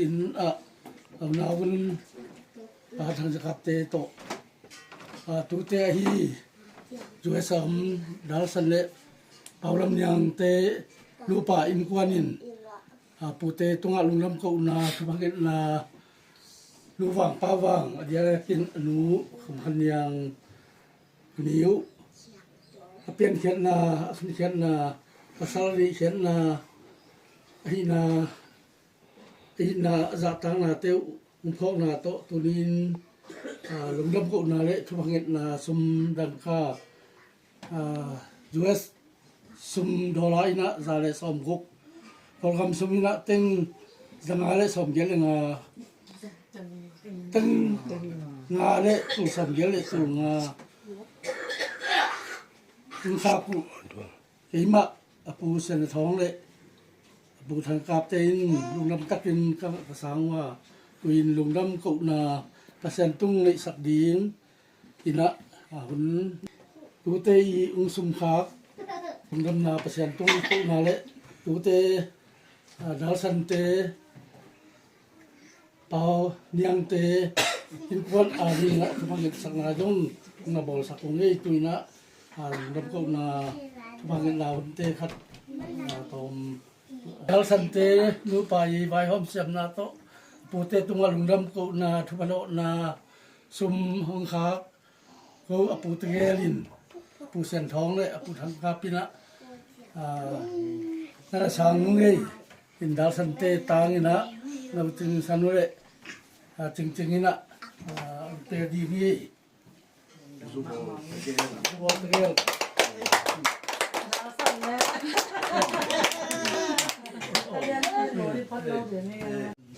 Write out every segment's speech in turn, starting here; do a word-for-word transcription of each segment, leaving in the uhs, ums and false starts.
In a, a, na un, a, thang jakap te to. A, tute ahi, Joes Sam, Dalsan le, Paolam Niang te, lupa inkuan in. A, pute tunga lungdam ko-una, thubangketna, luvang pavang, adia kin anu, Khumkhan Niang, niu, apian khiatna, asun khiatna, pasal ri khiatna, ahina, ahina jatang na te ungphok na to tunin, a, lungdam ko-una le thubangketna sum dangka, a, Joes sum dola ina ja le som guk. Kolgam sum ina teng janga le som gel nga. Teng nga le tul som gel le tul nga. Tul sa pu. Keima apu Sen Thong le. Apu Thangkap te in lungdam takin ka kasang wa. Kuin lungdam ko-una Pasian tung le sak ding. Ina, ahun, tute i ungsum khak, lungdam na Pasian tung ko-una le, tute, a, Dalsan te, Pao Niang te, inkuan ari na, thubangket sak na jong, na bol sak ung e tu ina, a, lungdam ko-una, thubangket na un te khat, a, tom, Dalsan te, lupa i vaihom siam na to, pute tunga lungdam ko-una, thubalo na, sum hong khak, ko apu Tegel in, apu Sen Thong le, apu Thangkap ina, a, na sang nge, in Dalsan te tang ina, na uting sanu le, a, chingching ina, a, te di nge. Zubo Tegel. Zubo Tegel.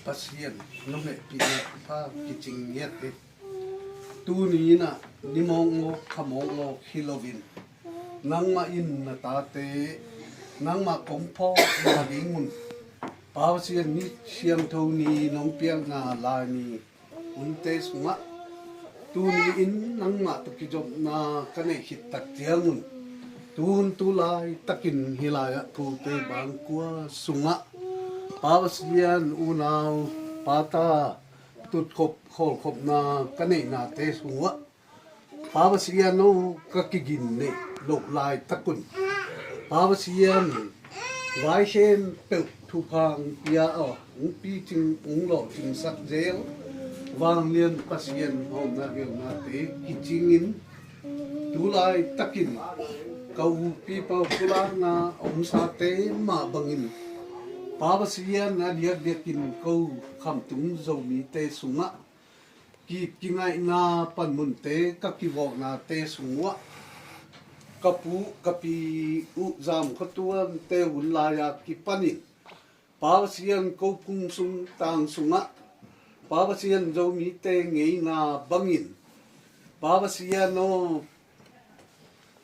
Pasian, nome pina pa kiching yet eh. Tuni na nimong mo kamong mo hilovin. Nangma in na tate, nangma kongpo na lingun. Pasian ni siam tho ni nong piang na la ni. Unte sunga. Tuni in nangma tu kijop na kane hit tak tiangun. Tun tulai takin hilai a pute bangkua sunga. Pasian unau pata tut khop khol khop na kane na te sunga. Pasian o kakigin ne lok lai takun. Pasian vai hen pe thuphang pia o ungpi ching unglo chingsak jel. Vanglian Pasian hom na gel na te kichingin. Tulai takin kau pi pau kulang na ongsa te ma bangin. Pasian na diak diakin kau kham tung zo mi te sunga. Ki kingai na panmun te kakivok na te sungwa. Kapu kapi u jam khatuan te un laya kipanin. Pasian ko phung sung tang sunga. Pasian zo mi te ngei na bangin. Pasian o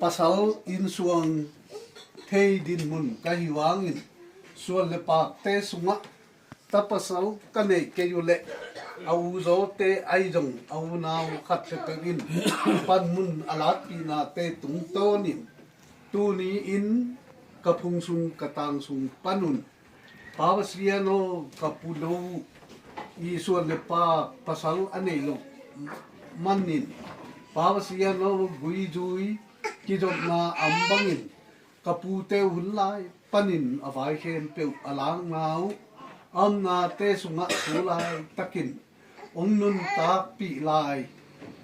pasal insuang thei dinmun kahiwangin. Suan le pak te sunga. Ta pasal kane ke yule. Au zo te ai jong au nau khat se kagin. Panmun alat pi na te tungtonin. Tuni in kaphung sung katang sung panun. Pasian o kapudo isuan le pak pasal anei lo manin. Pasian o gui jui kijop na ambangin. Kapu te un lai panin avai khempeu alang nau. Am na te sunga tulai takin. Ong nun tak pi lai.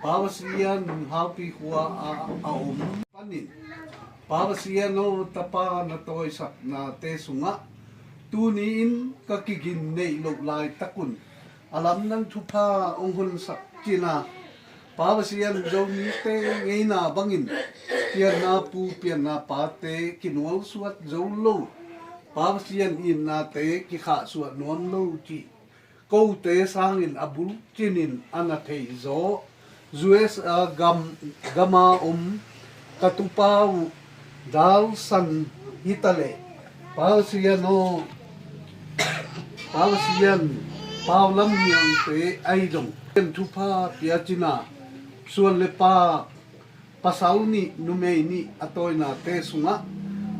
Pasian haupi hua a, a om panin. Pasian o tapa na toi sak na te sunga. Tuni in kakigin nei lo lai takun. Alam nang thupha ong hun sak china. Pasian zo mi te ngei na bangin. Pian na pu pian na pa te kinwal suat zo lo. Pasian in na te kikha suat non lo chi. Ko te sangin abul chinin anathei zo. Jues a gam gama um katupa u dal san hitale. Pasian o Pasian pau lam yang te aidong. Ken thupha pia china. Suan le pak pasal ni numei ni atoi na te sunga.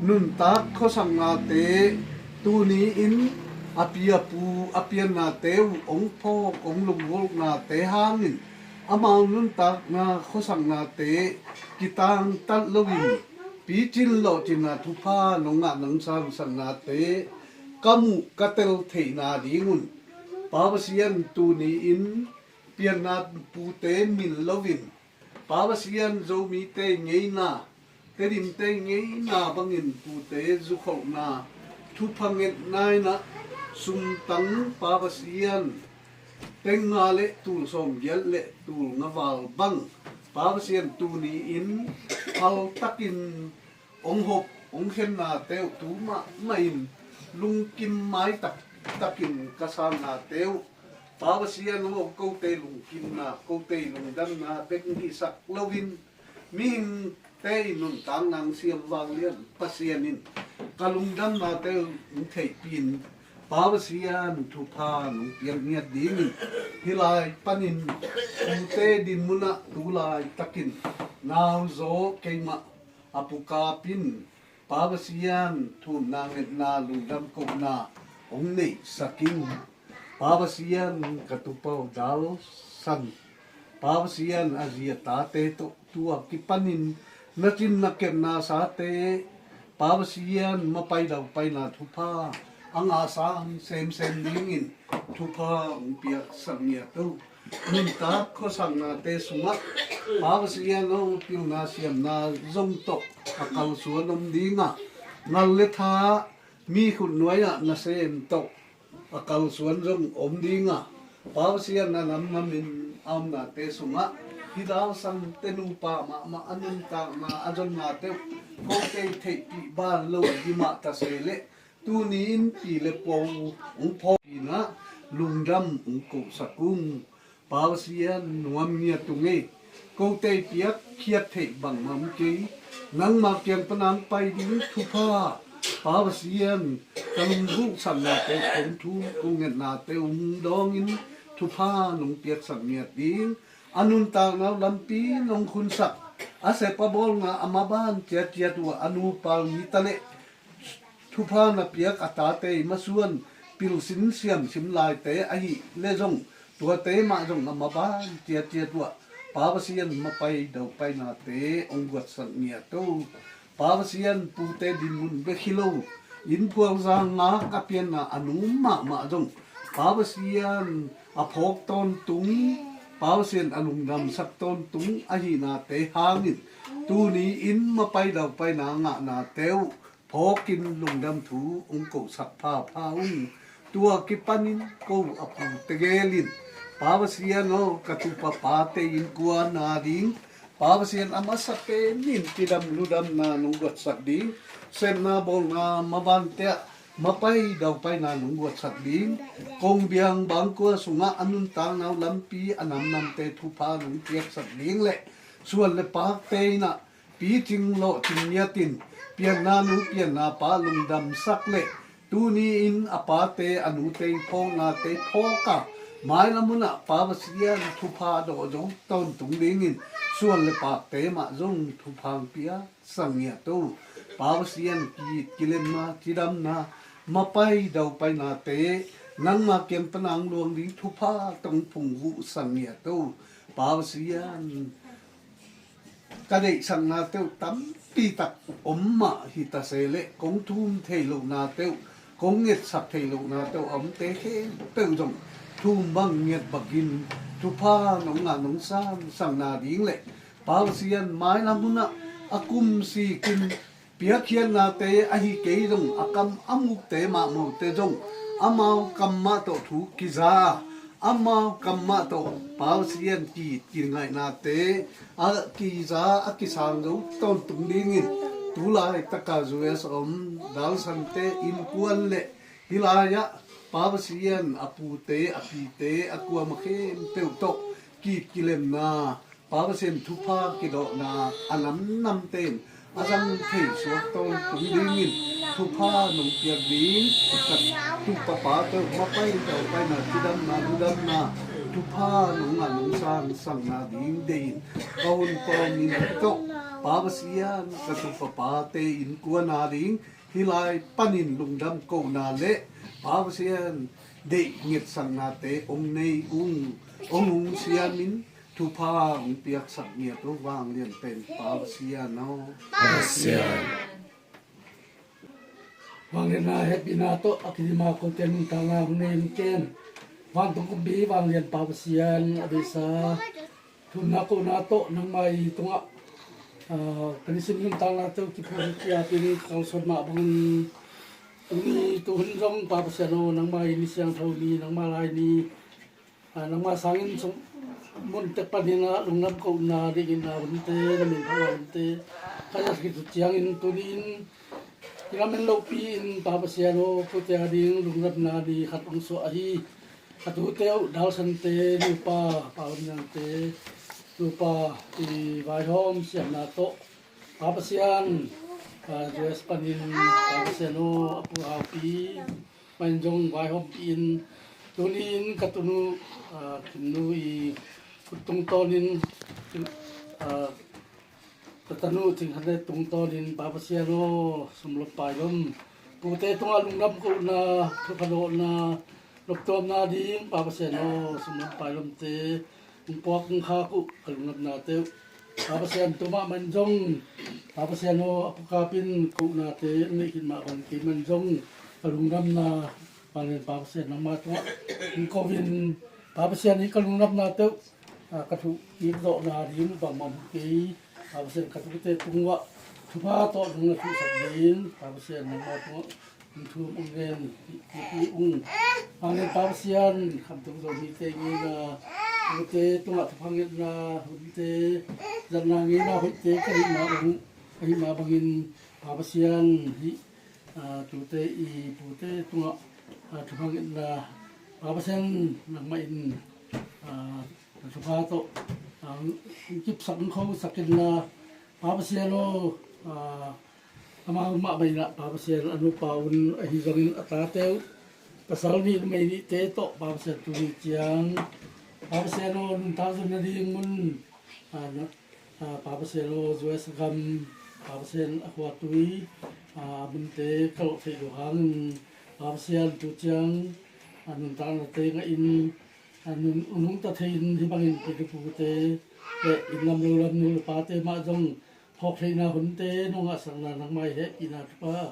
Nun tak khosang na te tuni in api apo apian nate ong phok ong longvok nate hangin, amau nuntak na khosang nate kitang tat lovin, pichin lo chin na thupha nonga nangsan sang nate kamu katel thei na dingun. Pa Pasian tuni in pian na pute min lovin, Pa Pasian Zomi te ngeina, Tedim te ngeina bangin pute jukhok na, thupha nget nai na, sumtang Pa Pasian, tenga le tul som giat le tul nga val bang, Pa Pasian tuni in hal takin ong hop ong khen nate tu ma ma in lungkim mai tak takin kasang nate, Pa Pasian ho kote lungkim na, kote lungdam na bek hi sak lovin, mihing te nuntak nang siam vang lian Pasian in kalungdam nate ung thei pin, Pa Pasian thupha nung piang niat dingin, hilai panin pute dinmun a tulai takin nau jo keima apu kapin, Pa Pasian thum nang et na lungdam ko na ong nei saking, Pa Pasian katupa Dalsan, Pa Pasian aji ata te to tua kipanin nachin nakep na sate, Pa Pasian mapai dau pai na thupha ang asam sem sem dingin thupha ung piak sang niat to. Nuntak khosang nate sunga, Pa Pasian o pil na siam na jong to akalsuan om dinga, ngal le tha mi khut nuai a na sem to akalsuan jong om dinga, Pa Pasian na nam nam in am nate sunga, hi Dalsan te nu pa ma ma anuntak na ajon nate kote thei pi ba lo di ma ta se le, tuni in pi le po ung pho pi na lungdam ung ko sakung, Pa Pasian nuam nia tunge, kote piak khiat thei bang mam ke, nangma kiang panang pai ding thupha, Pa Pasian kalungvuk sang nate kong thum kong nget nate ung dong in thupha nung piak sang niat ding, anuntak nau lampi nung khun sak, ase pabol nga amaban chiat chiat wa anu pal ni tale, thupha na piak ata te masuan pilsin siam sim lai te ahi le jong, tua te ma jong amaban chiat chiat wa, Pa Pasian mapai dau pai nate ong guat sang niat to. Pa Pasian pute dinmun be khilo, in phual jang nga kapian na anung ma ma jong, Pa Pasian aphok ton tung, Pa Pasian alungdam sak ton tung ahi nate hangin, tuni in mapai dau pai na nga nate phokin lungdam thu ung ko sak pha pha ung, tua kipanin ko apu tegelin, Pa Pasian o katupa pate in kuan na ding, Pa Pasian amasa penin pidam ludam na nung guat sak ding, sem na bol na maban te mapai dau pai na nung guat sak ding, kong biang bang kua sunga anuntak nau lampi anam nam te thupha nung piak sak ding le, suan le pak te na pi ching lo ching niat in, pian na nu pian na pa lungdam sak le, tuni in apa te anu te pho na te pho ka, mai lam un a Pa Pasian thupha do jong ton tung dingin, suan le pak te ma jong thupha ung piak sang niat to. Pa Pasian kit kilem na chidam na mapai dau pai nate nangma kiang panang luang ding thupha tong phung vu sang niat to. Pa Pasian kadei sang nate tampi tak om ma hi ta se le, kong thum thei lo nate, kong nget sak thei lo nate om te khempeu jong thum bang nget bak in thupha nong na nong sang sang na ding le, Pa Pasian mai lam un a akum si kin piak khian nate ahi ke jong, akam amuk te ma mo te jong, amau kam ma to thu kija, amau kam ma to Pa Pasian ki kingai nate, a kija a kisang jo ton tung dingin, tulai taka jues om Dalsan te in kuan le, hilai a Pa Pasian apu te api te akua ma khempeu to kit kilem na, Pa Pasian thupha kedo na anam nam ten ajang thei suak ton tung dingin thupha nung piak ding, katupa pa to mapai dau pai na chidam na ludam na thupha nung na nung sang sang na ding dein, kaun pom in to Pa Pasian katupa pate in kuan na ding, hilai panin lungdam ko na le, Pa Pasian, dei ngit sang nate, um nei ung, um ung siam in, thupha ung piak sang niat o vanglian pen, Pa Pasian o. Pasian. Vanglian na hepina to, akilima koten tanga hung nei ken. Van tong kumbi vanglian Pa Pasian, abisa. Thum na ko na to nangmai tunga, ah, kanisim him tang na to kipu kia pini kalson ma bang tuni tuhun jong Pa Pasian o nangmai ni siang thau ni nangma lai ni, ah, nangma sangin sung mun tek pan hina lungnam ko na dingin na unte na min thang unte kaya kitu chiang in tunin Kila min lopi in Pa Pasian o, kote ading lungnam na ni khat ongso ahi. Katu teu dal sante nupa paun nang te nupa i vaihom siam na to. Pa Pasian, ah, Joyce panin Pa Pasian o, apu api manjong vaihom pi in tunin katunu, ah, kinu i kutung tonin, ah, Tatanu thingkhanle tungtonin Pa Pasian o, sumlom pailom. Pute tunga lungnam ko na, thupha do na, noptom na ding Pa Pasian o, sumlom pailom te, ungpok ungkha ko kalungnam na te. Pa Pasian tuma manjong, Pa Pasian o, apuka pin ko na te, ne hin ma bang ke manjong, kalungnam na, panen Pa Pasian nangma tunga, ungkovin, Pa Pasian i kalungnam na te, ah, kathu ik do na rim bang mam ke, ah, Pa Pasian kathu te tungwa, thupha to nung na thu sak din, Pa Pasian nangma tungwa, thum ungen, ki, ki ung. Angen Pa Pasian, kam tung do mi te ngi na, te tungwa thupha ngen na, te, jan na ngi na hui te, kahima ung, kahima bangin, Pa Pasian, hi, ah, tute i, pute tungwa, ah, thupha ngen na, Pa Pasian, nangma in, ah, Thupha to, ah, kip sak khong sak in la, Pa Pasian o, ah, ama ma mai la, Pa Pasian anupa un ahi jangin ata teu, pasal ni mai ni te to, Pa Pasian tuni chiang, Pa Pasian o, nunta jun na ding mun, ah, na, ah, Pa Pasian o, Joyce gam, Pa Pasian akwa tui, ah, mun te kalo fe do hang, Pa Pasian tu chiang, ah, nunta na te nga in, Anun unung ta thein hi bangin pitu pute, le inlam lo lam nu le pate ma jong hok theina hunte nung asang na nangmai he pina tupa.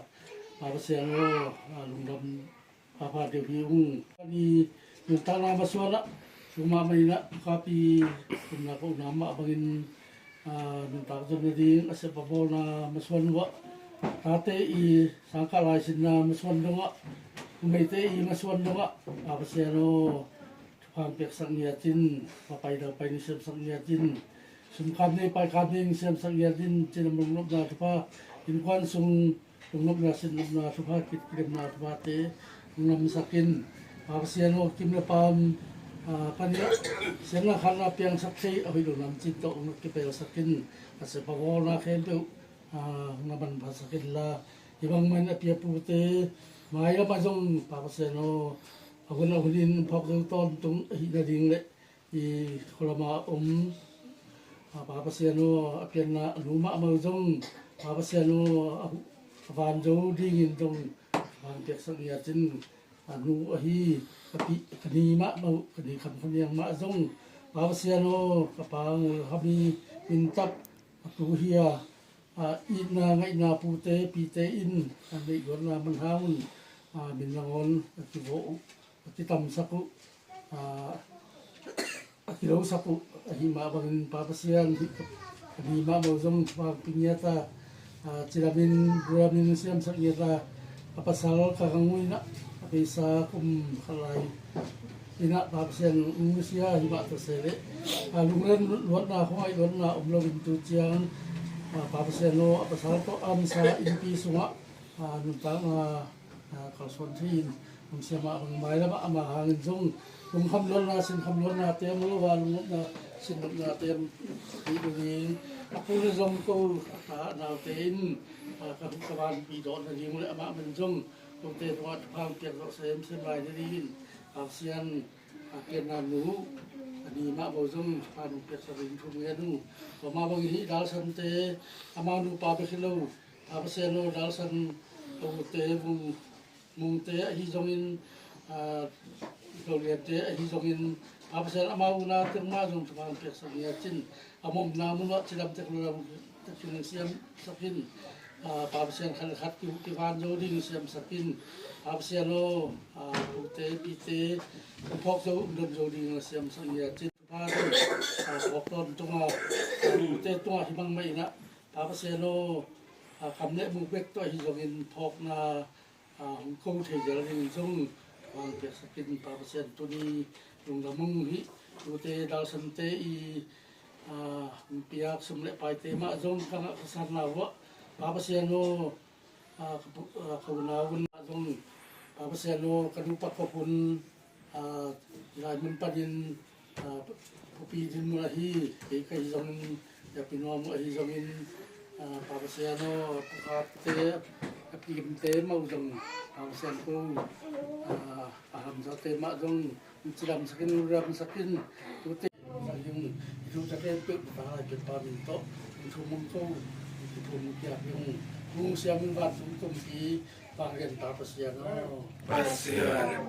Pa Pasian o, alung lam papa de hi ung. Ani nunta na maswala, suma mai na kapi, kumna ko nama bangin Ah, nuntak jong na ding, ase pabol na maswan wa. Tate i sangka lai sin na maswan dong wa. Umei te i maswan dong wa. Pa Pasian o, thupha pek sak ni atin, papai da pai ni sem sak ni atin. Sum kam ni pai kam ni sem sak ni atin, chin amrong nop na thupha. Inkwan sung Lungnop na sin nop na thupha kit kit na thupha te. Lungnam sakin. Pa Pasian o kim le pam. Ah, pani. Siang na khan na piang sak se. Ahui lungnam chin to ung kipel sakin. Ase pavo na khem pe. Ah, naman pa sakin la. Ibang man api apu te. Mai la majong. Pa Pasian o. Agun agun in phok du ton tung. Hi na ding le. I kolama um, ah, Pa Pasian o, apian na anuma mau jong, Pa Pasian o, ahu-, avan jo dingin jong, van piak sang ya chin, anu ahi, api, kani ma mau, kani kam kani yang ma jong, Pa Pasian o, kapang hami mintap, atu hia, ah, ina ngai na pute, pite in, kami gor na manhaun, ah, minangon, akivo, akitam saku, ah, akilo saku, ahi ma bangin Pa Pasian, hi, ahi ma bang jong pa pinya ta, ah, chiramin, duramin siam sak ya ta, apasal kakangui na, apisa kum kalai. Ina Pa Pasian, ung sia hi ma ta sele. Ah, lungren luat na, hoi luat na, umlo bintu chiang, ah, Pa Pasian lo, apasal to amsa inpi sunga, ah, nunta na, Ah, kalson thin, um siama bang mai lama ama hangin jong, lung kham lon na, sin kham lon na, tem lo, va lung na, sin lon na, tem, di ding, apu le jong ko, ata nau te in, ah, ka, kavan pi do na ding le ama man jong, lung te tuat phang piak do sem, sem lai na ding, ah, sian, ah, pian na nu, ani ma bo jong, pan piak sa ring thum ya nu, ko ma bang hi dal san te, ama nu pa be khilo, apa sian lo dal san, ko te bung, Mungte ahi jongin, ah, Dolian te ahi jongin, Pa Pasian ama una terma jong tepang pek sang ya chin. Amom na mun wa chilam tek lulam tek chin siam sakin. Ah, Pa Pasian khan khat ki kivan jo ding siam sakin. Pa Pasian o, ah, pute pite, phok jo undam jo ding siam sang ya chin. Pa, ah, phok ton tunga, ah, pute tunga himang mai na. Pa Pasian o, ah, kam le mubek to ahi jongin phok na, ah, hung ko thejal ring jong vang pek sakin. Pa Pasian tuni lung damung hi, pute dal sante i, ah, piak sum le pai tema jong kang kasan na wa. Pa Pasian o, ah, kapu-, ah, kauna un jong. Pa Pasian o kanu pakopun, ah, lai mun panin, ah, pupi din mu ahi, ke kahi jongin, ya pino mu ahi jongin, ah, Pa Pasian o, pukat te, apim te mau jong, Pa Pasian ko, ah, aham sa tema jong, chilam sakin, ram sakin, pute, yung, itu sakin, pe, pa, pe, pa, minto, itu mungko, itu mungkia, yung, yung siya mungkin, tum, tum, ki, Panggen Pa Pasian o. Pasian.